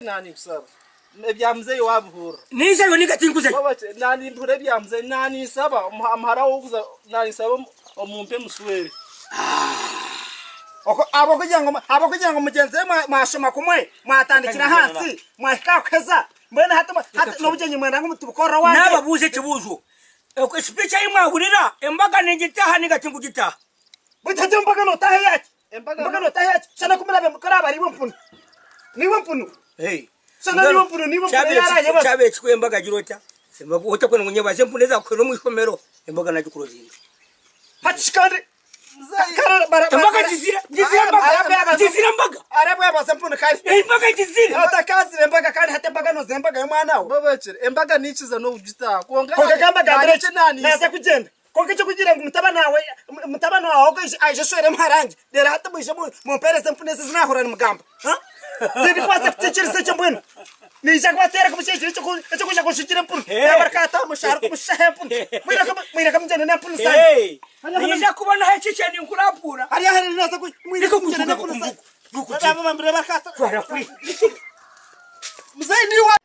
Nanikusaba ebya muzeyi wabihurira. Ninzayo ninga tinkuzayo. Nani mpurira ebya muzeyi naninsaba omuhara wokuza naninsaba omumpe muswere. Ahabw'okugira ngu mugyenzi we mwashoma kumwe, mwatandikira ahansi, mwahika aha kuheza, mbwenu hati hati n'obugyenyi mwenda ngu tubukorere owangye? Naababuuza ekibuuzo, Speech ei mwahurira, embaga ningitaaha ninga tingugitaaha? Beitu hati embaga nootaaha eyaki? Embaga nootaaha eyaki? Shana ku muraabe kuraaba ari iwe mpunu, niiwe mpunu. Shana niiwe mpunu, niiwe mpunu ei araayebaza. Kyabaire kikuru embaga gira ota? Embaga otakwenda ngu nyebaze empunu ezakuhwera omu ishomero, embaga nagikurozinga. Hati shi kandi Embaga ngizire, ngizire embaga, ngizire embaga. Arabwebaza empunu kare. Embaga ngizire. Otakazire embaga kandi hati embaga noza embaga y'omwana we. Bobekire embaga nikiza n'obugitaha kwonka Kwonka ka mbagambire eki, naaza kugyenda. Kwonka eky'okugira ngu mutabani waawe, mutabani waawe ogwo aije aije ashwere muharangi, reero hati mwije mumpeereze empunu ezi ezi naahurira nimugamba. Tindikubaasa kukiikiriza ekyo mbwenu. Naija kubateera kumusha ekiro eky'okwija kunshugira empunu. Yaaba arikataha omu shaaha arikumushaho empunu. Mwireke mugyende n'empunu zanyu. Niinyija kubonaho ekikye ninkurapuura. Hariya hariya naaza ku mwireke mugyende n'empunu zanyu. Twara kuri. Muzeyi niiwe.